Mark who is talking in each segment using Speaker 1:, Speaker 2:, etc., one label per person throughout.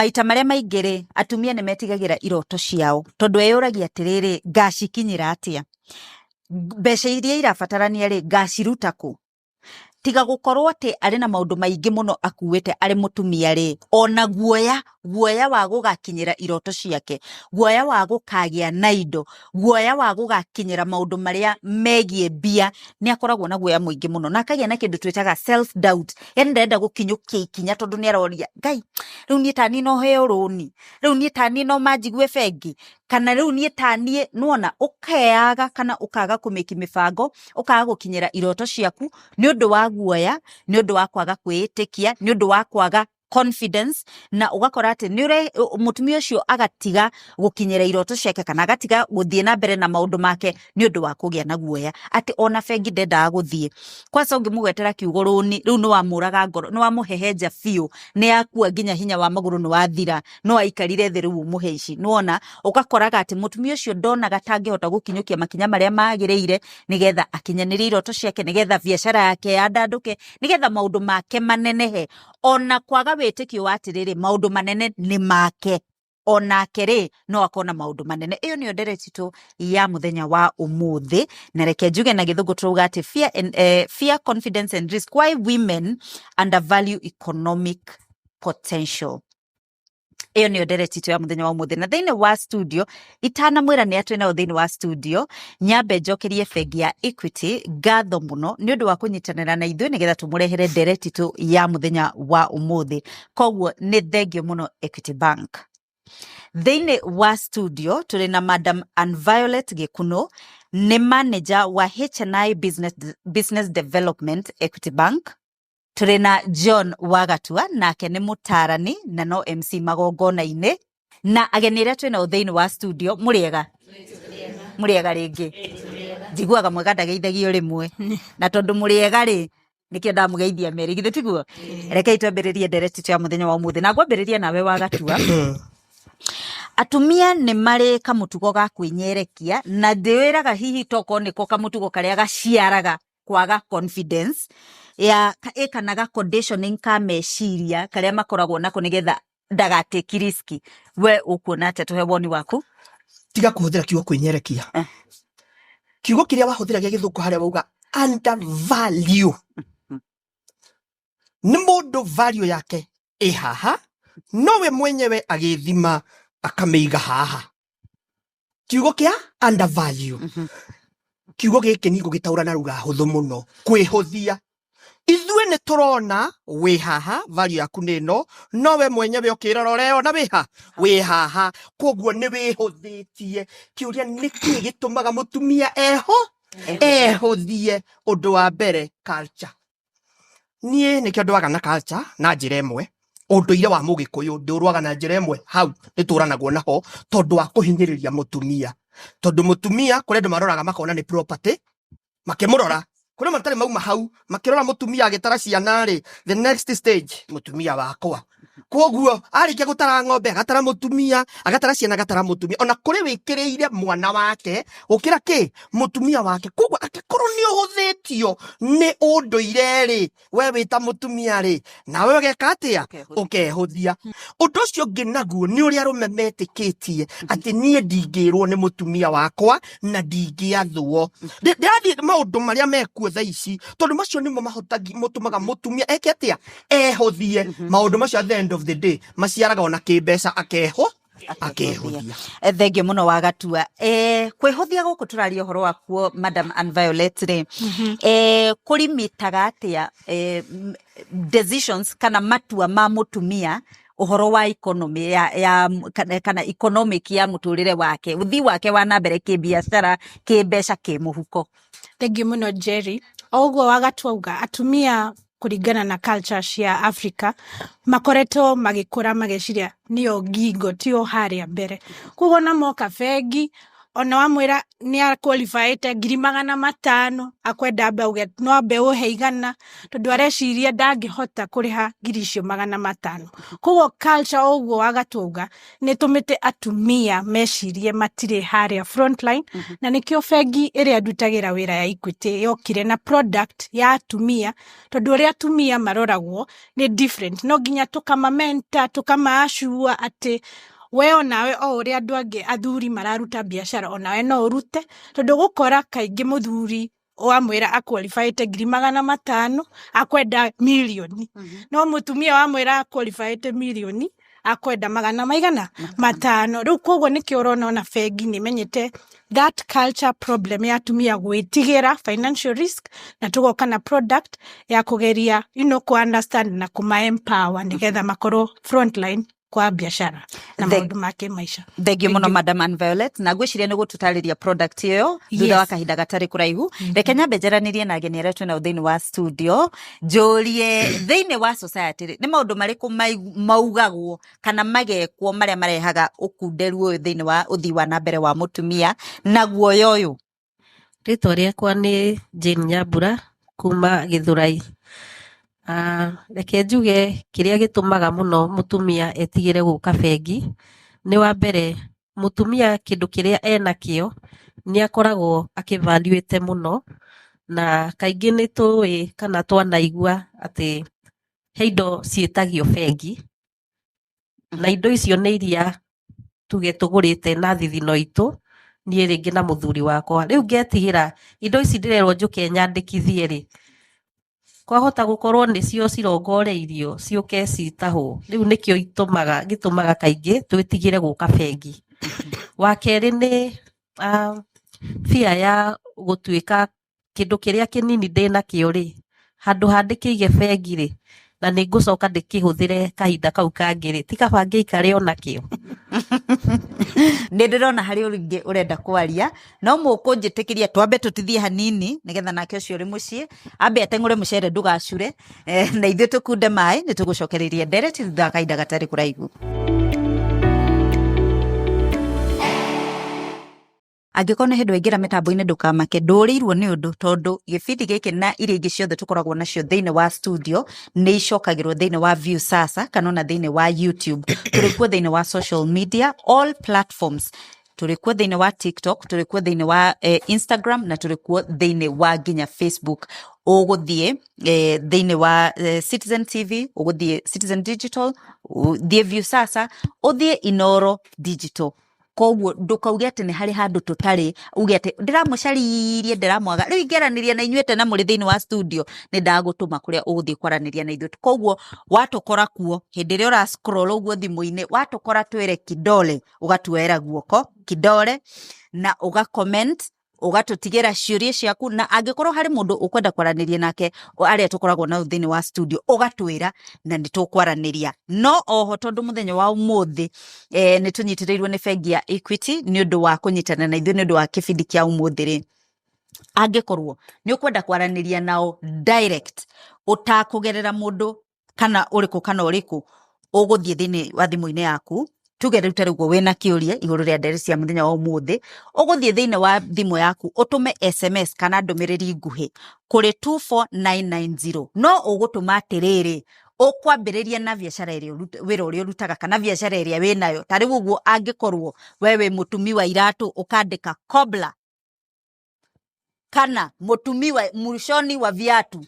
Speaker 1: Maita marĩa maingĩ rĩ, atumia nĩ metigagĩra iroto ciao tondũ eyũragia atĩrĩrĩ, ngacikinyĩra atĩa? Mbeca iria irabatarania rĩ, ngaciruta kũ? Tiga gũkorwo atĩ arĩ na maũndũ maingĩ mũno akuĩte arĩ mũtumia rĩ, ona guoya, guoya wa gũgakinyĩra iroto ciake, guoya wa gũkagĩa na indo, guoya wa gũgakinyĩra maũndũ marĩa megiĩ mbia, nĩ akoragwo na guoya mũingĩ mũno na akagĩa na kĩndũ twĩtaga self doubt, yani ndarenda gũkinyũkia ikinya tondũ nĩ aroria, Ngai, rĩu niĩ taniĩ no heo rũni, rĩu niĩ taniĩ no manjigue bengi, kana rĩu niĩ taniĩ, nĩwona ũkeaga kana ũkaga kũmĩki mĩbango, ũkaga gũkinyĩra iroto ciaku nĩ ũndũ wa guoya, nĩ ũndũ wa kwaga kwĩĩtĩkia, nĩ ũndũ wa kwaga confidence, na ũgakora atĩ nĩ ũre, mũtumia ũcio agatiga gũkinyĩra iroto ciake kana agatiga gũthiĩ na mbere na maũndũ make nĩ ũndũ wa kũgĩa na guoya atĩ ona bengi ndendaga gũthiĩ. Kwanza ũngĩmũgwetera kiugo rũni, rĩu nĩ wamũraga ngoro, nĩ wamũhehenja biũ, nĩ akua nginya hinya wa magũrũ nĩ wathira, no aikarire thĩ rĩu ũmũhe ici. Nĩwona, ũgakoraga atĩ mũtumia ũcio ndonaga ta angĩhota gũkinyũkia makinya marĩa magĩrĩire nĩgetha akinyanĩrie iroto ciake, nĩgetha biacara yake yandandũke, nĩgetha maũndũ make manenehe, ona kwaga wĩtĩkio wa atĩrĩrĩ, maũndũ manene nĩ make, onake rĩ no akona maũndũ manene. Ĩyo nĩyo ndereti itũ ya mũthenya wa ũmũthĩ, na reke njuge na gĩthũngũ tũrauga atĩ fear, and, fear, confidence and risk, why women undervalue economic potential. Ĩyo nĩyo ndereti itũ ya mũthenya wa ũmũthĩ, na thĩinĩ wa studio itanamwĩra nĩ atwĩ nao thĩinĩ wa studio, nyambe njokerie bengi ya Equity ngatho mũno nĩ ũndũ wa kũnyitanĩra na ithuĩ nĩgetha tũmũrehere ndereti itũ ya mũthenya wa ũmũthĩ. Koguo nĩ thengio mũno Equity Bank. Thĩinĩ wa studio tũrĩ na Madam Ann Violet Gĩkunũ, nĩ manager wa H&I Business Development Equity Bank. Tũrĩ na John Wagatua, nake nĩ mũtarani na no MC magongona-inĩ, na ageni arĩa twĩ nao thĩinĩ wa studio, mũrĩega? Mũrĩega rĩngĩ? Njiguaga mwega ndageithagio rĩmwe, na tondũ mũrĩega rĩ, nĩkĩo ndamũgeithia merĩ, githĩ tiguo? Rekei twambĩrĩrie ndereti itũ ya mũthenya wa ũmũthĩ, na ngwambĩrĩria nawe Wagatua. Atumia nĩ marĩ kamũtugo ga kwĩnyerekia, na ndĩwĩraga hihi tokorwo nĩko kamũtugo karĩa gaciaraga kwaga confidence ya ĩ kana ga conditioning ka meciria karĩa makoragwo nako nĩgetha ndagatĩki riski. We ũkuona atĩa? Tũhe woni waku.
Speaker 2: Tiga kũhũthĩra kiugo kwĩnyerekia. Kiugo kĩrĩa wahũthĩra gĩa gĩthũngũ harĩa wauga undervalue, nĩ mũndũ value yake ĩ haha, no we mwenyewe agĩthima akamĩiga haha. Kiugo kĩa undervalue, kiugo gĩkĩ ni ngũgĩtaũra na ruga hũthũ mũno, kwĩhũthia. Ithuĩ nĩ tũrona wĩ haha, value yaku nĩ ĩno, no we mwenyewe ũkĩrora ũreyona wĩ ha, wĩ haha, koguo nĩ wĩhũthĩtie. Kĩũria nĩ kĩĩ gĩtũmaga mũtumia eho ehũthie? Ũndũ wa mbere, culture. Niĩ nĩkĩo ndwaga na culture na njĩra ĩmwe, ũndũire wa mũgĩkũyũ ndĩũrwaga na njĩra ĩmwe, hau nĩtũranagwo naho tondũ wa kũhinyĩrĩria mũtumia, tondũ mũtumia kũrĩ andũ maroraga makona nĩ property, makĩmũrora kũrĩ matarĩ mauma hau, makĩrora mũtumia agĩtara ciana rĩ, the next stage mũtumia wakwa. Koguo arĩkia gũtara ng'ombe, agatara mũtumia, agatara ciana, agatara mũtumia, ona kũrĩ wĩkĩrĩire mwana wake gũkĩra kĩ mũtumia wake. Koguo angĩkorwo nĩ ũhũthĩtio nĩ ũndũire rĩ, we wĩta mũtumia rĩ, nawe ũgeka atĩa? Ũkehũthia. Ũndũ ũcio ũngĩ naguo nĩ ũrĩa arũme metĩkĩtie atĩ niĩ ndingĩrwo nĩ mũtumia wakwa na ndingĩathwo. Ndĩrathiĩ maũndũ marĩa mekuo thaa ici, tondũ macio nĩmo matũmaga mũtumia eke atĩa? Ehũthie. Maũndũ macio at the end of the day maciaraga ona kĩmbeca akeho akehũthia.
Speaker 1: Thengio mũno Wagatua. Kwĩhũthia gũkũ tũraria ũhoro wakuo, Madam Ann Violet rĩ, kũrimitaga atĩa decisions kana matua ma mũtumia ũhoro wa economy ya kana economic ya mũtũrĩre wake, ũthii wake wa na mbere kĩbiacara, kĩmbeca, kĩmũhuko?
Speaker 3: Thengiũ mũno, Jerry. O ũguo Wagatua auga, atumia kũringana na culture cia Africa makoretwo magĩkũra mageciria nĩo ngingo, tio harĩa mbere. Koguo ona moka bengi Ona wamwĩra nĩ aqualifyĩte 500,000, akwenda ambe auge no ambe ũhe 100, tondũ areciria ndangĩhota kũrĩha 500,000. Koguo culture ũguo wagatwauga nĩ tũmĩte atumia mecirie matirĩ harĩa frontline. Na nĩkĩo bengi ĩrĩa ndutagĩra wĩra ya Equity yokire na product ya atumia, tondũ ũrĩa atumia maroragwo nĩ different. No nginya tũkamamenta, tũkamaacua atĩ we onawe o ũrĩa andũ angĩ athuri mararuta biacara, onawe no ũrute, tondũ gũkora kaingĩ mũthuri wamwĩra aqualifyĩte 500,000 akwenda mirioni, no mũtumia wamwĩra aqualifyĩte mirioni akwenda magana maigana matano. Rĩu koguo nĩkĩo ũrona ona bengi nĩ ĩmenyete that culture problem ya atumia gwĩtigĩra financial risk, na tũgoka na product ya kũgeria ku understand na kũma empower nĩgetha makorwo frontline kwa biacara na maũndũ ma kĩmaica.
Speaker 1: Thengiũ mũno, Madam Ann Violet, na ngwĩciria nĩ gũtũtarĩria product ĩyo thutha wa kahinda gatarĩ kũraihu. Reke nyambe njaranĩrie na ageni arĩa twĩnao thĩinĩ wa studio, njũrie thĩinĩ wa society rĩ, nĩ maũndũ marĩkũ maugagwo kana magekwo marĩa marehaga ũkunderu ũyũ thĩinĩ wa ũthii wa na mbere wa mũtumia na guoya ũyũ?
Speaker 4: Rĩtwa rĩakwa nĩ Jane Nyambura kuma Gĩthũrai. Reke njuge kĩrĩa gĩtũmaga mũno mũtumia etigĩre gũka bengi nĩ, wa mbere, mũtumia kĩndũ kĩrĩa enakĩo nĩ akoragwo akĩvaluĩte mũno, na kaingĩ nĩ tũĩ kana twanaigua atĩ he indo ciĩtagio bengi, na indo icio nĩ iria tuge tũgũrĩte na thithino itũ, niĩ rĩngĩ na mũthuri wakwa. Rĩu ngetigĩra indo ici ndĩrerwo njũke nyandĩkithie rĩ, kwahota gũkorwo nĩcio cirongoreirio ciũke citahwo. Rĩu nĩkĩo itũmaga gĩtũmaga kaingĩ twĩtigĩre gũka bengi. Wa kerĩ nĩ fear ya gũtuĩka kĩndũ kĩrĩa kĩnini ndĩnakĩo rĩ, handũ ha ndĩkĩige bengi rĩ, na nĩ ngũcoka ndĩkĩhũthĩre kahinda kau kangĩ rĩ, ti kaba ngĩikare onakĩo.
Speaker 1: Nĩ ndĩrona harĩ ũngĩ ũrenda kwaria, no mũkũnjĩtĩkĩria twambe tũtithie hanini nĩgetha nake ũcio ũrĩ mũciĩ ambe ateng'ũre mũcere ndũgacure, na ithuĩ tũkunde maĩ. Nĩ tũgũcokereria ndereti thutha wa kahinda gatarĩ kũraihu. Angĩkorwo nĩ hĩndĩ waingĩra mĩtambo-inĩ, ndũkamake, ndũrĩirwo nĩ ũndũ, tondũ gĩbindi gĩkĩ na iria ingĩ ciothe tũkoragwo nacio thĩinĩ wa studio nĩ icokagĩrwo thĩinĩ wa View Sasa kana ona thĩinĩ wa YouTube. Tũrĩ kuo thĩinĩ wa social media, all platforms. Tũrĩ kuo thĩinĩ wa TikTok, tũrĩ kuo thĩinĩ wa Instagram, na tũrĩ kuo thĩinĩ wa nginya Facebook. Ũgũthiĩ thĩinĩ wa Citizen TV, ũgũthiĩ Citizen Digital, ũthiĩ View Sasa, ũthiĩ Inoro Digital. Koguo ndũkauge atĩ nĩ harĩ handũ tũtarĩ, uge atĩ ndĩramũcaririe ndĩramwaga. Rĩu ingĩaranĩria na inyuĩ tena mũrĩ thĩinĩ wa studio, nĩ ndagũtũma kũrĩa ũgũthiĩ kwaranĩria na ithuĩ. Koguo watũkora kuo, hĩndĩ ĩrĩa ũra scroll ũguo thimũ-inĩ, watũkora twĩre kidole, ũgatuoera guoko kidole na ũga comment, ũgatũtigĩra ciũria ciaku, na angĩkorwo harĩ mũndũ ũkwenda kwaranĩria nake arĩa tũkoragwo nao thĩinĩ wa studio, ũgatwĩra na nĩ tũkwaranĩria. No oho, tondũ mũthenya wa ũmũthĩ nĩ tũnyitĩrĩirwo nĩ bengi ya Equity nĩ ũndũ wa kũnyitana na ithuĩ nĩ ũndũ wa kĩbindi kĩa ũmũthĩ rĩ, angĩkorwo nĩ ũkwenda kwaranĩria nao direct ũtakũgerera mũndũ kana ũrĩkũ kana ũrĩkũ, ũgũthiĩ thĩinĩ wa thimũ-inĩ yaku. Tuge rĩu ta rĩu wĩna kĩũria igũrũ rĩa ndereti cia mũthenya wa ũmũthĩ, ũgũthiĩ thĩinĩ wa thimũ yaku ũtũme SMS kana ndũmĩrĩri nguhĩ kũrĩ 24990. No ũgũtũma atĩrĩrĩ, ũkwambĩrĩria na biacara ĩrĩa wĩra ũrĩa ũrutaga kana biacara ĩrĩa wĩnayo. Ta rĩu ũguo, angĩkorwo we wĩ mũtumi wa iratũ, ũkandĩka cobbler kana mũtumi wa mũconi wa viatu,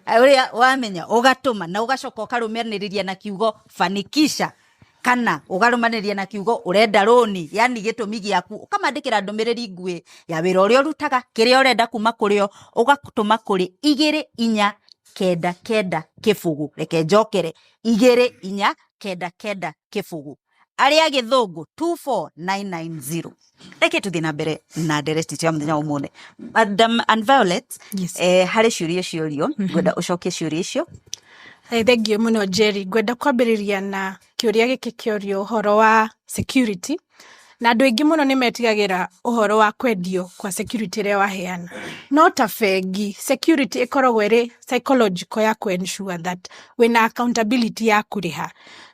Speaker 1: ũrĩa wamenya ũgatũma, na ũgacoka ũkarũmanĩrĩria na kiugo "fanikisha" kana ũgarũmanĩrĩria na kiugo "ũrenda rũni", yani gĩtũmi gĩaku. Ũkamandĩkĩra ndũmĩrĩri nguhĩ ya wĩra ũrĩa ũrutaga, kĩrĩa ũrenda kuma kũrĩ o, ũgatũma kũrĩ 24990. Reke njokere, 24990, arĩa gĩthũngũ 24990. Reke tũthiĩ na mbere na ndereti itũ ya mũthenya wa ũmũthĩ. Madam Ann Violet,
Speaker 3: Yes.
Speaker 1: Harĩ ciũria ciorio, ngwenda ũcokie ciũria icio.
Speaker 3: Thengiũ mũno, Jerry. Ngwenda kwambĩrĩria na kĩũria gĩkĩ kĩorio ũhoro wa security. Na andũ aingĩ mũno nĩ metigagĩra ũhoro wa kwendio kwa security ĩrĩa waheana. No ta bengi, security ĩkoragwo ĩrĩ psychological ya kũ ensure that wĩna accountability ya kũrĩha.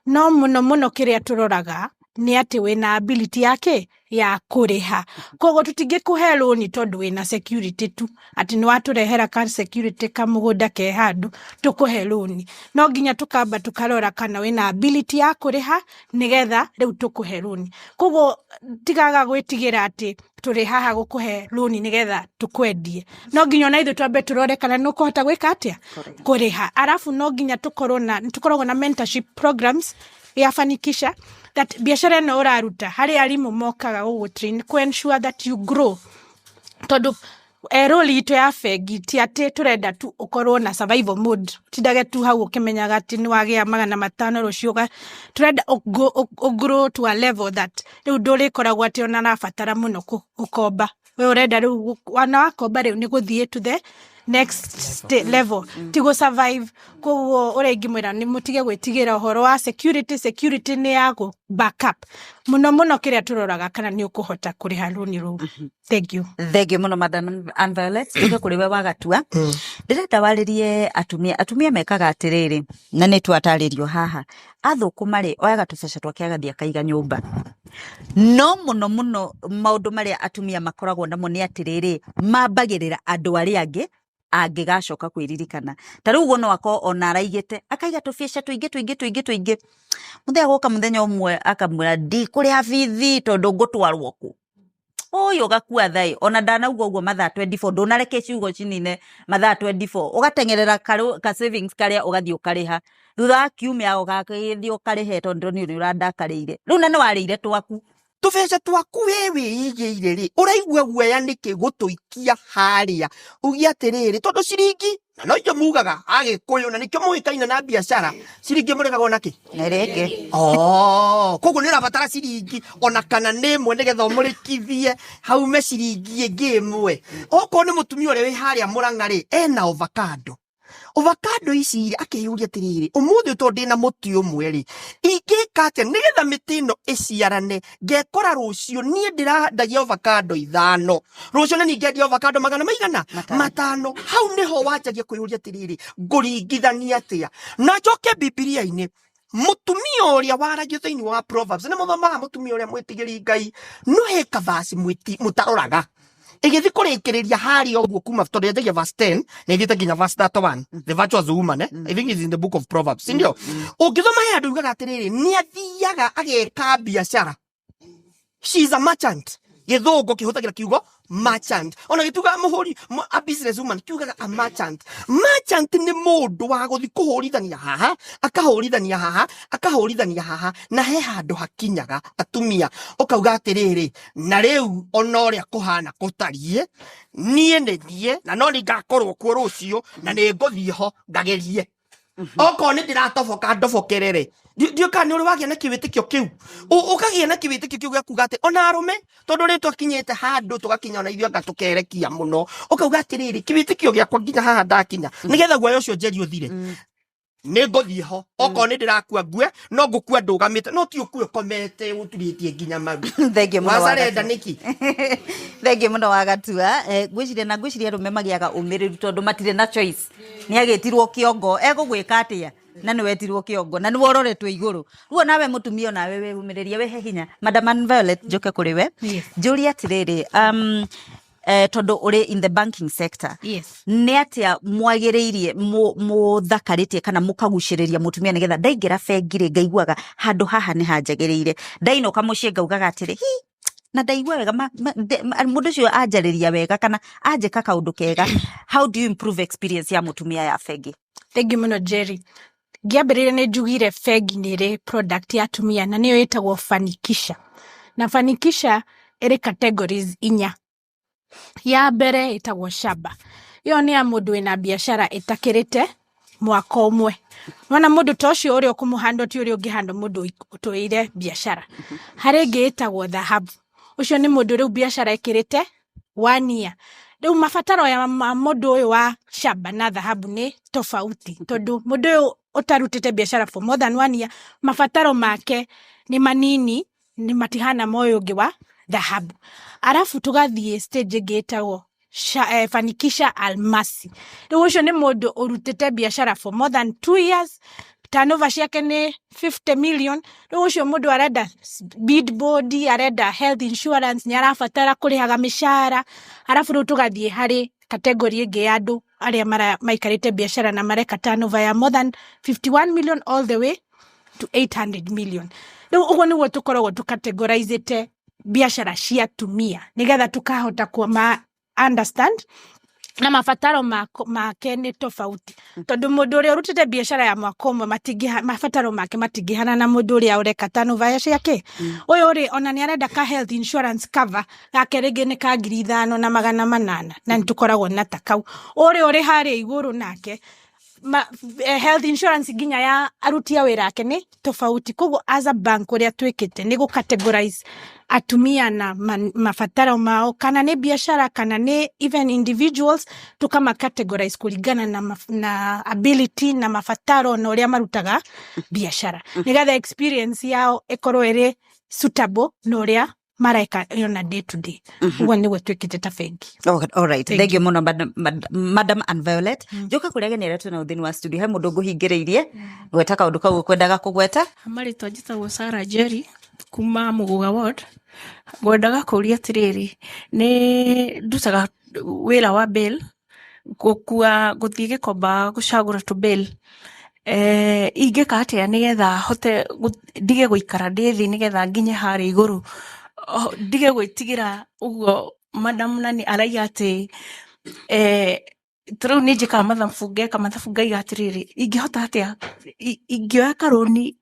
Speaker 3: No mũno mũno kĩrĩa tũroraga nĩ atĩ wĩna ability ya kĩ? Ya kũrĩha. Koguo tũtingĩkũhe rũni tondũ wĩna security tu, atĩ nĩ watũrehera ka security ka mũgũnda ke handũ tũkũhe rũni. No nginya tũkamba tũkarora kana wĩna ability ya kũrĩha nĩgetha rĩu tũkũhe rũni. Koguo tigaga gwĩtigĩra atĩ tũrĩ haha gũkũhe rũni nĩgetha tũkwendie. No nginya ona ithuĩ twambe tũrore kana nĩ ũkũhota gwĩka atĩa? Kũrĩha. Arabu no nginya tũkorwo na, tũkoragwo na mentorship programs ya Fanikisha that biacara ĩno ũraruta harĩ arimũ mokaga gũgũ train kũ ensure that you grow, tondũ role itũ ya bengi ti atĩ tũrenda tu ũkorwo na survival mode, tindage tu hau ũkĩmenyaga atĩ nĩ wagĩa 500 rũciũ, tũrenda ũ grow to a level that rĩu ndũrĩkoragwo atĩ ona arabatara mũno gũkomba. We ũrenda rĩu wana wakomba rĩu nĩ gũthiĩ to the next level, ti gũ survive. Koguo ũrĩa ingĩmwĩra nĩ mũtige gwĩtigĩra ũhoro wa security. Security nĩ ya gũ back up mũno mũno kĩrĩa tũroraga kana nĩ ũkũhota kũrĩha rũni rũu. Thank you.
Speaker 1: Thengiũ mũno, Madam Ann Violet. Njuke kũrĩ we Wagatua. Ndĩrenda warĩrie atumia. Atumia mekaga atĩrĩrĩ, na nĩ twatarĩrio haha, athũkũma rĩ, oyaga tũbeca twake agathiĩ akaiga nyũmba. No mũno mũno maũndũ marĩa atumia makoragwo namo nĩ atĩrĩrĩ, mambagĩrĩra andũ arĩa angĩ angĩgacoka kwĩririkana. Ta rĩu ũguo no akorwo ona araigĩte akaiga tũbeca tũingĩ tũingĩ tũingĩ tũingĩ, mũthenya gũka mũthenya ũmwe akamwĩra, "Ndikũrĩha bithi tondũ ngũtwarwo kũ?" Ũyũ ũgakua thaĩ ona ndanauga ũguo mathaa 24, ndũnareke ciugo cinine mathaa 24, ũgateng'erera ka savings karĩa, ũgathiĩ ũkarĩha thutha wa kiumia, ũgathiĩ ũkarĩhe tondũ niĩ nĩ ũrandakarĩire rĩu na nĩ warĩire twaku.
Speaker 2: Tũbeca twaku we wĩigĩire rĩ, ũraigua guoya nĩkĩ gũtũikia harĩa uge atĩrĩrĩ, tondũ ciringi na no icio mugaga Agĩkũyũ na nĩkĩo mũĩkaine na biacara, ciringi mũrĩgagwo nakĩ?
Speaker 1: Na ĩrĩa ĩngĩ.
Speaker 2: Oh, koguo nĩ ũrabatara ciringi ona kana nĩ ĩmwe nĩgetha ũmũrĩkithie haume ciringi ĩngĩ ĩmwe. Okorwo nĩ mũtumia ũrĩa wĩ harĩa Mũrang'a rĩ, ena avocado, avocado ici rĩ, akeyũria atĩrĩrĩ, ũmũthĩ tondũ ndĩna mũtĩ ũmwe rĩ, ingĩka atĩa nĩgetha mĩtĩ ĩno ĩciarane, ngekora rũciũ niĩ ndĩrahandagia avocado 5, rũciũ nĩ ngendia avocado magana maigana?
Speaker 1: 5.
Speaker 2: 5. Hau nĩho wanjagia kwĩyũria atĩrĩrĩ, ngũringithania atĩa? Na njoke Bibilia-inĩ, mũtumia ũrĩa waragio thĩinĩ wa Proverbs, nĩ mũthomaga mũtumia ũrĩa mwĩtigĩri Ngai, no he kavaci mũtaroraga ĩgĩthiĩ kũrĩkĩrĩria harĩa ũguo kuma, tondũ yanjagia verse 10 na ĩthiĩte nginya verse 31, the virtuous woman, eh? I think it's in the book of Proverbs, si ndio? Ũngĩthoma he handũ yugaga atĩrĩrĩ, nĩ athiaga ageka biacara, she is a merchant. Gĩthũngũ kĩhũthagĩra kiugo merchant, ona gĩtugaga mũhũri a business woman, kiugaga a merchant. Merchant nĩ mũndũ wa gũthiĩ kũhũrithania haha, akahũrithania haha, akahũrithania haha, na he handũ hakinyaga atumia ũkauga atĩrĩrĩ, na rĩu ona ũrĩa kũhana kũtariĩ, niĩ nĩ niĩ na no nĩ ngakorwo kuo rũciũ na nĩ ngũthiĩ ho ngagerie, okorwo nĩ ndĩratoboka ndobokerere. Ndiũĩ kana nĩ ũrĩ wagĩa na kĩwĩtĩkio kĩu, ũkagĩa na kĩwĩtĩkio kĩu gĩa kuga atĩ ona arũme, tondũ rĩ twakinyĩte handũ tũgakinya ona ithuĩ anga tũkerekia mũno, ũkauga atĩrĩrĩ, kĩwĩtĩkio gĩakwa nginya haha ndakinya, nĩgetha guoya ũcio njeri ũthire, nĩ ngũthiĩ ho, okorwo nĩ ndĩrakua ngue, no ngũkua ndũgamĩte, no ti ũkue ũkomete ũturĩtie nginya maru.
Speaker 1: Thengiũ mũno.
Speaker 2: Wacarenda
Speaker 1: Wagatua.
Speaker 2: Nĩkĩ?
Speaker 1: Thengiũ mũno, Wagatua. Ngwĩciria na ngwĩciria arũme magĩaga ũmĩrĩru tondũ matirĩ na choice. Nĩ agĩtirwo kĩongo, egũgwĩka atĩa? Na nĩ wetirwo kĩongo na nĩ wororetwo igũrũ. Rĩu nawe mũtumia onawe wĩyũmĩrĩrie, wĩhe hinya. Madam Ann Violet, njoke kũrĩ we.
Speaker 3: Yes.
Speaker 1: Njũrie atĩrĩrĩ, tondũ ũrĩ in the banking sector, nĩ atĩa mwagĩrĩirie mũthakarĩtie kana mũkagucĩrĩria mũtumia nĩgetha ndaingĩra bengi rĩ, ngaiguaga handũ haha nĩ hanjagĩrĩire, ndainũka mũciĩ ngaugaga atĩrĩ, hi na ndaigua wega, mũndũ ũcio anjarĩria wega kana anjĩka kaũndũ kega? How do you improve experience ya mũtumia ya bengi?
Speaker 3: Thank you mũno, Jerry. Ngĩambĩrĩria nĩ njugire bengi nĩ ĩrĩ product ya atumia na nĩyo ĩtagwo Fanikisha. Na Fanikisha ĩrĩ categories inya. Ya mbere ĩtagwo Shaba. Ĩyo nĩ ya mũndũ wĩna biacara ĩtakĩrĩte mwaka ũmwe. Wona mũndũ ta ũcio ũrĩa ũkũmũhandwo ti ũrĩa ũngĩhandwo mũndũ ũtũire biacara. Harĩ ĩngĩ ĩtagwo Dhahabu. Ũcio nĩ mũndũ rĩu biacara ĩkĩrĩte one year. Rĩu mabataro ya ma mũndũ ũyũ wa Shaba na Dhahabu nĩ tofauti, tondũ mũndũ ũyũ ũtarutĩte biacara for more than one year, mabataro make nĩ manini. Nĩ matihana moyo ũngĩ wa dhahabu. Arabu tũgathiĩ stage ĩngĩ ĩtagwo fanikisha almasi. Rĩu ũcio nĩ mũndũ ũrutĩte biacara for more than 2 years, turnover ciake nĩ 50 million. Rĩu ũcio mũndũ arenda billboard, arenda health insurance, nĩ arabatara kũrĩhaga mĩcara. Arabu rĩu tũgathiĩ harĩ category ĩngĩ ya andũ arĩa maikarĩte biacara na mareka turnover ya more than 51 million all the way to 800 million. Rĩu ũguo nĩguo tũkoragwo tũcategorizĩte biacara cia atumia, nĩgetha tũkahota kũma understand na mabataro make nĩ tofauti, tondũ mũndũ ũrĩa ũrutĩte biacara ya mwaka ũmwe mabataro make matingĩhana na mũndũ ũrĩa ũreka turnover ciake. Ũyũ rĩ, ona nĩ arenda ka health insurance cover gake rĩngĩ nĩ ka 5800, na nĩ tũkoragwo na ta kau. Ũrĩa ũrĩ harĩa igũrũ nake health insurance nginya ya aruti a wĩra ake nĩ tofauti. Koguo as a bank, ũrĩa twĩkĩte nĩ gũ categorize atumia na mabataro mao, kana nĩ biacara kana nĩ even individuals, tukama categorize kũringana na ability na mabataro na ũrĩa marutaga biacara, nĩgetha experience yao ĩkorwo ĩrĩ suitable na ũrĩa mareka ona day to day. Ũguo nĩguo twĩkĩte ta bengi.
Speaker 1: Oh, all right.
Speaker 3: Thank
Speaker 1: Thank you muno, Madam Ann Violet. Njoka kũrĩa ageni arĩa twĩnao thĩinĩ wa studio, he mũndũ ngũhingĩrĩirie gweta kaũndũ kau ũkwendaga kũgweta.
Speaker 5: Marĩtwa njĩtagwo Sarah Jerry kuma Mũgũga ward. Ngwendaga kũria atĩrĩrĩ, nĩ ndutaga wĩra wa bail, gũkua, gũthiĩ Gĩkomba gũcagũra tũ bail. Ingĩka atĩa nĩgetha hote ndige gũikara ndĩ thĩ, nĩgetha nginye harĩa igũrũ? Oh, ndige gwĩtigĩra ũguo madam nani araiga atĩ ta rĩu nĩ njĩkaga mathabu, ngeka mathabu, ngaiga atĩrĩrĩ, ingĩhota atĩa ingĩoya karũni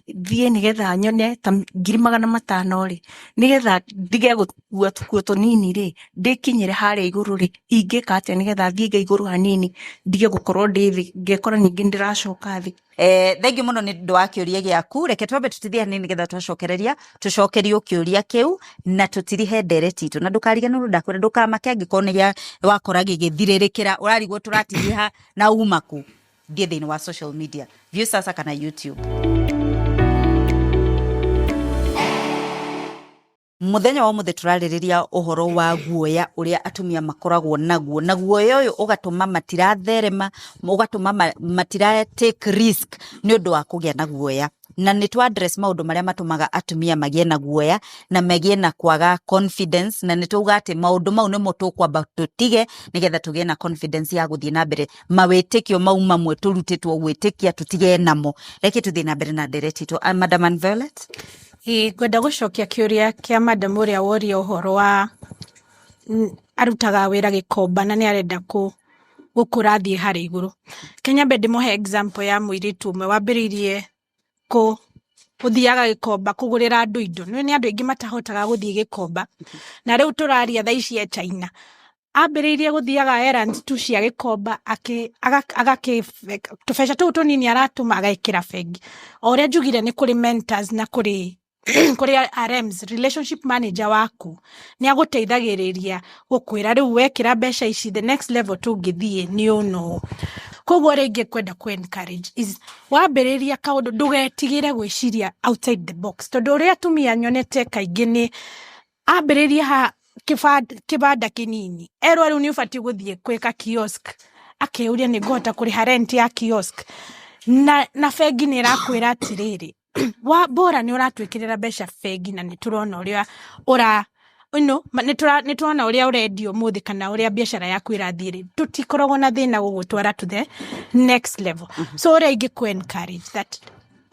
Speaker 5: thiĩ nĩgetha nyone ta 500,000 rĩ, nĩgetha ndige gũkua tũkuo tũnini rĩ, ndĩkinyĩre harĩa igũrũ rĩ, ingĩka atĩa nĩgetha thiĩ igũrũ hanini, ndige gũkorwo ndĩ thĩ, ngekora ningĩ nĩndĩracoka thĩ?
Speaker 1: Thank you muno nĩ ũndũ wa kĩũria gĩaku. Reke twambe tũtithie hanini, nĩgetha twacokereria tũcokerio kĩũria kĩu na tũtirihe ndereti itũ. Na ndũkariganĩrwo, ndakwĩra ndũkamake angĩkorwo nĩ gĩa wakora gĩgĩthirĩrĩkĩra, ũrarigwo tũratiriha na uma kũ. Thiĩ thĩinĩ wa social media, Viusasa kana YouTube. Muthenya wa ũmũthĩ tũrarĩrĩria ũhoro wa guoya ũrĩa atumia makoragwo naguo, na guoya ũyũ ũgatũma matiratherema, ũgatũma matira take risk nĩ ũndũ wa kũgĩa na guoya. Na nĩ twa address maũndũ marĩa matũmaga atumia magĩe na guoya na magĩe na kwaga confidence, na nĩ twauga atĩ maũndũ mau nĩmo tũkwamba tũtige, nĩgetha tũgĩe na confidence ya gũthiĩ na mbere. Mawĩtĩkio mau mamwe tũrutĩtwo gwĩtĩkia, tũtige namo. Reke tũthiĩ na mbere na ndereti itũ. Madam Ann Violet.
Speaker 3: Ĩĩ, ngwenda gũcokia kĩũria kĩa madam ũrĩa woria ũhoro wa arutaga wĩra Gĩkomba na nĩ arenda gũkũra athiĩ harĩa igũrũ. Kenya mbe ndĩmũhe example ya mũirĩtu ũmwe wambĩrĩirie gũthiaga Gĩkomba kũgũrĩra andũ indo. Nĩ andũ aingĩ matahotaga gũthiĩ Gĩkomba, na rĩu tũraria thaa ici e China. Ambĩrĩirie gũthiaga errands tu cia Gĩkomba, agakĩ tũbeca tũu tũnini aratũma agekĩra bengi. O ũrĩa njugire, nĩ kũrĩ mentors na kũrĩ RMs, relationship manager waku nĩ agũteithagĩrĩria gũkwĩra rĩu wekĩra mbeca ici, the next level tũngĩthiĩ nĩ ũũ na ũũ. Koguo ũrĩa ingĩkwenda kũ encourage is, wambĩrĩria kaũndũ, ndũgetigĩre gwĩciria outside the box, tondũ ũrĩa atumia nyonete kaingĩ nĩ ambĩrĩria ha kĩbanda kĩnini, erwo rĩu nĩ ũbatiĩ gũthiĩ gwĩka kiosk, akeyũria, nĩ ngũhota kũrĩha rent ya kiosk? Na bengi nĩ ĩrakwĩra atĩrĩrĩ, wa bora nĩ ũratwĩkĩrĩra mbeca bengi, na nĩ tũrona ũrĩa ũra nĩ tũrona ũrĩa ũrendia ũmũthĩ kana ũrĩa biacara yaku ĩrathiĩ rĩ, tũtikoragwo na thĩna gũgũtwara to the next level. So ũrĩa ingĩkũ encourage that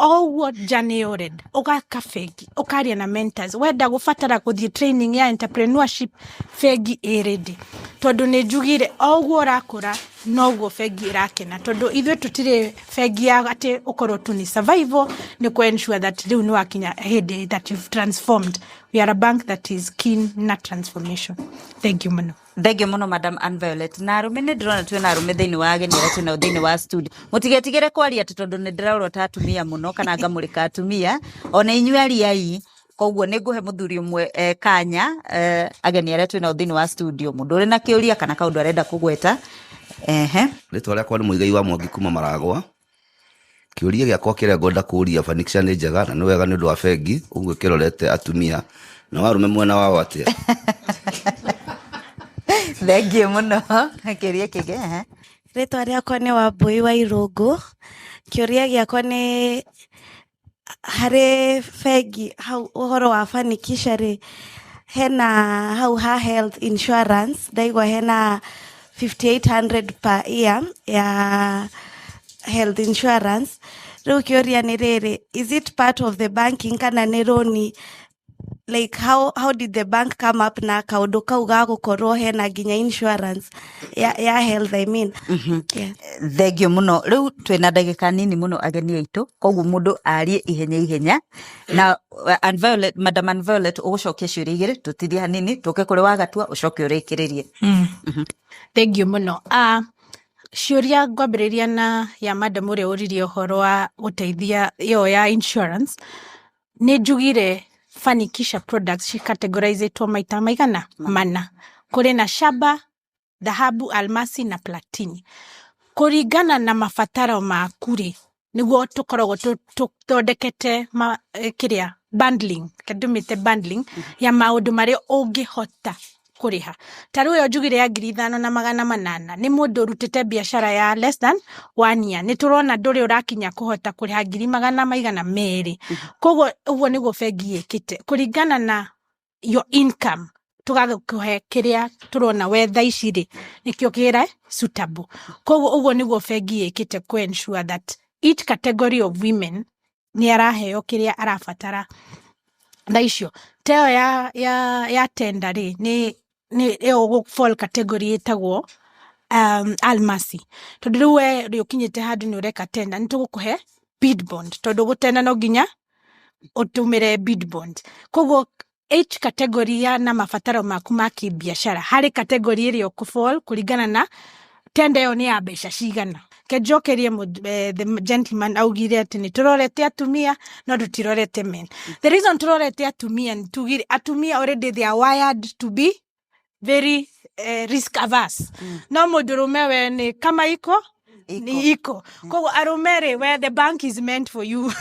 Speaker 3: o ũguo journey ũrenda, ũgaka bengi, ũkaria na mentors, wenda gũbatara gũthiĩ training ya entrepreneurship, bengi ĩ ready, tondũ nĩ njugire o ũguo ũrakũra noguo bengi ĩrakena, tondũ ithuĩ tũtirĩ bengi ya atĩ ũkorwo tu ni survival, nĩ kũ ensure that rĩu nĩ wakinya hĩndĩ that you've transformed. We are a bank that is keen na transformation. Thank you mũno.
Speaker 1: Thank you muno, Madam Ann Violet. Na arũme, nĩ ndĩrona twĩna arũme thĩinĩ wa ageni arĩa twĩnao thĩinĩ wa studio. Mũtigetigĩre kwaria atĩ tondũ nĩ ndĩrarora atumia mũno kana ngamũrĩka atumia, ona inyuĩ ariai. Koguo nĩ ngũhe mũthuri ũmwe kanya, ageni arĩa twĩnao thĩinĩ wa studio, mũndũ ũrĩ na kĩũria kana kaũndũ arenda kũgweta. Ehe.
Speaker 6: Rĩtwa rĩakwa nĩ Mũigai wa Mwangi kuma Maragwa. Kĩũria gĩakwa kĩrĩa ngwenda kũũria Fanikisha nĩ njega na nĩ wega nĩ ũndũ wa bengi ũguo ĩkĩrorete atumia na warũme mwena wao atĩa?
Speaker 1: Thengiũ mũno. Kĩũria kĩngĩ, ehe.
Speaker 7: Rĩtwa rĩakwa nĩ Wambui wa Irũngũ. Kĩũria gĩakwa nĩ harĩ bengi hau ũhoro wa Fanikisha rĩ, hena hau ha health insurance ndaigua hena 5800 per year ya health insurance. Rĩu kĩũria nĩ rĩrĩ, is it part of the banking kana nĩ rũni? Like how did the bank come up na kaũndũ kau ga gũkorwo hena nginya insurance ya health, I mean. Yeah.
Speaker 1: Thengiũ mũno. Rĩu twĩna ndagĩka nini mũno ageni aitũ, koguo mũndũ arie ihenya ihenya na Ann Violet, Madam Ann Violet, ũgũcokia ciũria igĩrĩ tũtithie hanini tũke kũrĩ Wagatua ũcoke ũrĩkĩrĩrie.
Speaker 3: Thengiũ mũno. Ciũria ngwambĩrĩria na ya madam ũrĩa ũririe ũhoro wa gũteithia ĩyo ya insurance. Nĩ njugire Fanikisha products cicategorizĩtwo maita maigana mana. Kũrĩ na shaba, dhahabu, almasi na platini. Kũringana na mabataro maku rĩ, nĩguo tũkoragwo tũthondekete kĩrĩa bundling, ndũmĩte bundling ya maũndũ marĩa ũngĩhota kũrĩha. Ta rĩu ĩyo njugire ya 5800 nĩ mũndũ ũrutĩte biacara ya less than one year. Nĩ tũrona ndũrĩ ũrakinya kũhota kũrĩha ngiri magana maigana merĩ. Koguo ũguo nĩguo bengi ĩkĩte kũringana na your income, tũgakũhe kĩrĩa tũrona we thaa ici rĩ nĩkĩo kĩra suitable. Koguo ũguo nĩguo bengi ĩkĩte kũ ensure that each category of women nĩ araheo kĩrĩa arabatara thaa icio. Ta ĩyo ya tenda rĩ, nĩ ĩyo ũgũ fall category ĩtagwo almasi, tondũ rĩu we rĩ ũkinyĩte handũ nĩ ũreka tenda, nĩ tũgũkũhe bid bond, tondũ gũtenda no nginya ũtũmĩre bid bond. Koguo each category ya na mabataro maku ma kĩbiacara harĩ category ĩrĩa ũkũ fall kũringana na tenda ĩyo nĩ ya mbeca cigana. Kenjokerie the gentleman augire atĩ nĩ tũrorete atumia no tũtirorete men. The reason tũrorete atumia nĩ tugire atumia already they are wired to be very risk averse, no mũndũrũme we nĩ kama iko ni iko. Koguo arũme rĩ, we the bank is meant for you.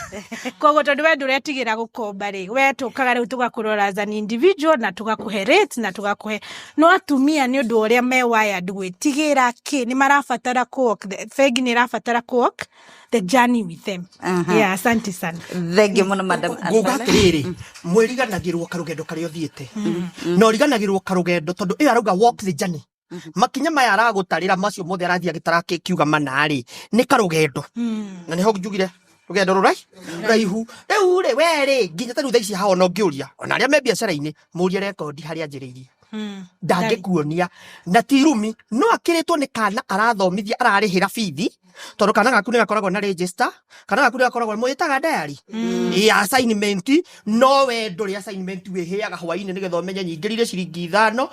Speaker 3: Koguo tondũ we ndũretigĩra gũkomba rĩ, we tũkaga rĩu tũgakũrora as an individual na tũgakũhe rates na tũgakũhe. No atumia nĩ ũndũ wa ũrĩa me wired gwĩtigĩra kĩ, nĩ marabatara kũ walk bengi nĩ ĩrabatara kũ walk the journey with them. Yeah, asante sana.
Speaker 1: Thengiũ mũno, Madam
Speaker 2: Nguga
Speaker 1: Ann Violet.
Speaker 2: Atĩrĩrĩ, mwĩriganagĩrwo karũgendo karĩa ũthiĩte na ũriganagĩrwo karũgendo tondũ ĩyo arauga walk the journey, makinya maya aragũtarĩra macio mothe arathiĩ agĩtara kiuga mana rĩ nĩ karũgendo na nĩho njugire rũgendo rũrai raihu. Rĩu rĩ, we rĩ nginya ta rĩu thaa ici haha ona ũngĩũria ona arĩa me biacara-inĩ mũrie rekondi harĩa anjĩrĩirie, ndangĩkuonia na ti rumi no akĩrĩtwo nĩ kana arathomithia ararĩhĩra bithi, tondũ kana gaku nĩ gakoragwo na register, kana gaku nĩ gakoragwo mwĩtaga diary ya assignment, no we ndũrĩ assignment wĩhĩaga hwainĩ nĩgetha ũmenye nyingĩrire ciringi 5,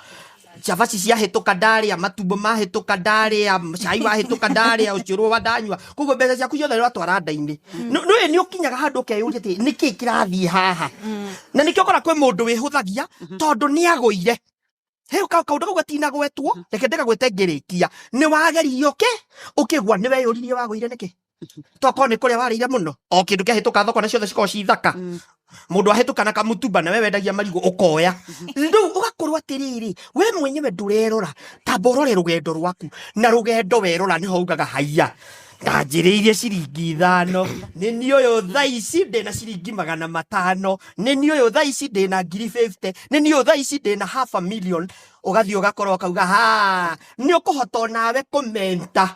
Speaker 2: cabaci ciahĩtũka ndarĩa, matumbo mahĩtũka ndarĩa, cai wahĩtũka ndarĩa, ũcũrũ wa ndanyua, koguo mbeca ciaku ciothe ũratwara nda-inĩ. Nĩũĩ nĩ ũkinyaga handũ ũkeyũria atĩ nĩkĩ kĩrathiĩ haha, na nĩkĩo ũkora kwĩ mũndũ wĩhũthagia tondũ nĩ agũire he kaũndũ kau gatinagwetwo. Reke ndĩgagwĩte ngĩrĩkia. Nĩ wageririe ũkĩ ũkĩgwa, nĩ weyũririe wagũire nĩkĩ? Tokorwo nĩ kũrĩa warĩire mũno, o kĩndũ kĩahĩtũka thoko na ciothe cikoragwo ci thaka, mũndũ ahĩtũka na kamũtumba na we wendagia marigũ ũkoya. Rĩu ũgakorwo atĩrĩrĩ, we mwenyewe ndũrerora, tamba ũrore rũgendo rwaku, na rũgendo werora nĩho ugaga haiya, ndanjĩrĩirie ciringi 5, nĩ niĩ ũyũ thaa ici ndĩna ciringi 500, nĩ niĩ ũyũ thaa ici ndĩna ngiri 50, nĩ niĩ ũyũ thaa ici ndĩna half a million. Ũgathiĩ ũgakorwo ũkauga ha nĩ ũkũhota onawe kũmenta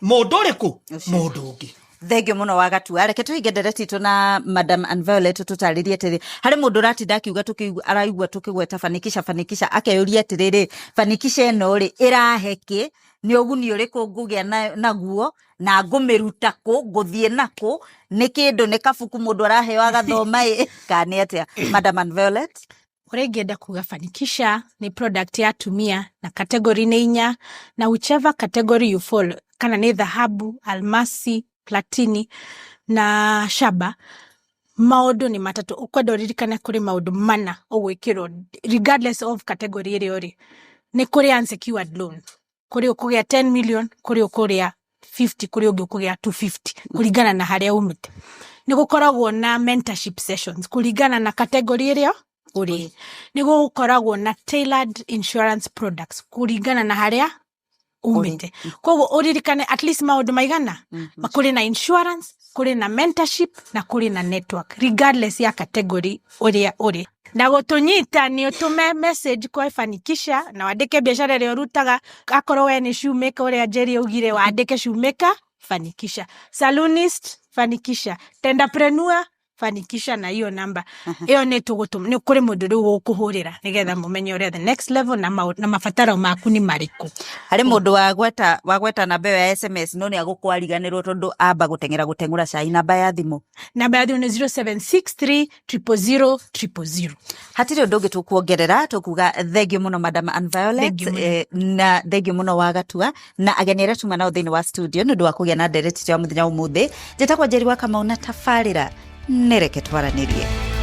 Speaker 2: mũndũ ũrĩkũ mũndũ ũngĩ.
Speaker 1: Thengiũ mũno Wagatua. Reke tũhinge ndereti itũ na Madam Ann Violet, tũtarĩrie atĩrĩ, harĩ mũndũ ũratinda akiuga araigua tũkĩgweta Fanikisha Fanikisha, akeyũria atĩrĩrĩ, Fanikisha ĩno rĩ ĩrahe kĩ, nĩ ũguni ũrĩkũ ngũgĩa naguo na ngũmĩruta kũ, ngũthiĩ nakũ, nĩ kĩndũ nĩ kabuku mũndũ araheo agathoma ĩ kana nĩ atĩa, Madam Ann Violet?
Speaker 3: Ũrĩa ingĩenda kuga, Fanikisha nĩ product ya atumia na category nĩ inya, na whichever category you fall, kana nĩ dhahabu, almasi, platini na shaba, maũndũ nĩ matatũ ũkwenda ũririkane. Kũrĩ maũndũ mana ũgwĩkĩrwo regardless of category ĩrĩa ũrĩ. Nĩ kũrĩ unsecured loan, kũrĩ ũkũgĩa 10 million, kũrĩ ũkũrĩa 50 kũrĩ ũngĩ ũkũgĩa 250 kũringana na harĩa umĩte. Nĩ gũkoragwo na mentorship sessions kũringana na category ĩrĩa ũrĩ. Nĩ gũkoragwo na tailored insurance products kũringana na harĩa umĩte. Koguo ũririkane at least maũndũ maigana, kũrĩ na insurance, kũrĩ na mentorship na kũrĩ na network regardless ya category ũrĩa ũrĩ. Na gũtũnyita nĩ ũtũme message kwa Fanikisha na wandĩke biacara ĩrĩa ũrutaga. Akorwo we nĩ shoemaker, ũrĩa Njeri augire, wandĩke shoemaker Fanikisha, salonist Fanikisha, tenderpreneur Fanikisha, na hiyo namba ĩyo nĩ tũgũtũma nĩ kũrĩ mũndũ rĩu ũkũhũrĩra nĩgetha mũmenye ũrĩa the next level na mabataro maku nĩ marĩkũ.
Speaker 1: Harĩ mũndũ wagweta namba ĩyo ya SMS no nĩ agũkwariganĩrwo tondũ amba gũteng'era gũteng'ũra cai. Namba ya thimũ?
Speaker 3: Namba ya thimũ nĩ 0763 000 000.
Speaker 1: Hatirĩ ũndũ ũngĩ tũkuongerera, tũkuga thengio mũno, Madam Ann Violet.
Speaker 3: Thengio mũno.
Speaker 1: Na thengio mũno wa Gatua na ageni arĩa tuma nao thĩinĩ wa studio nĩ ũndũ wa kũgĩa na ndereti ya mũthenya wa ũmũthĩ. Njĩtagwo Njeri wa Kamau na tabarĩra nĩ Reke Twaranĩrie.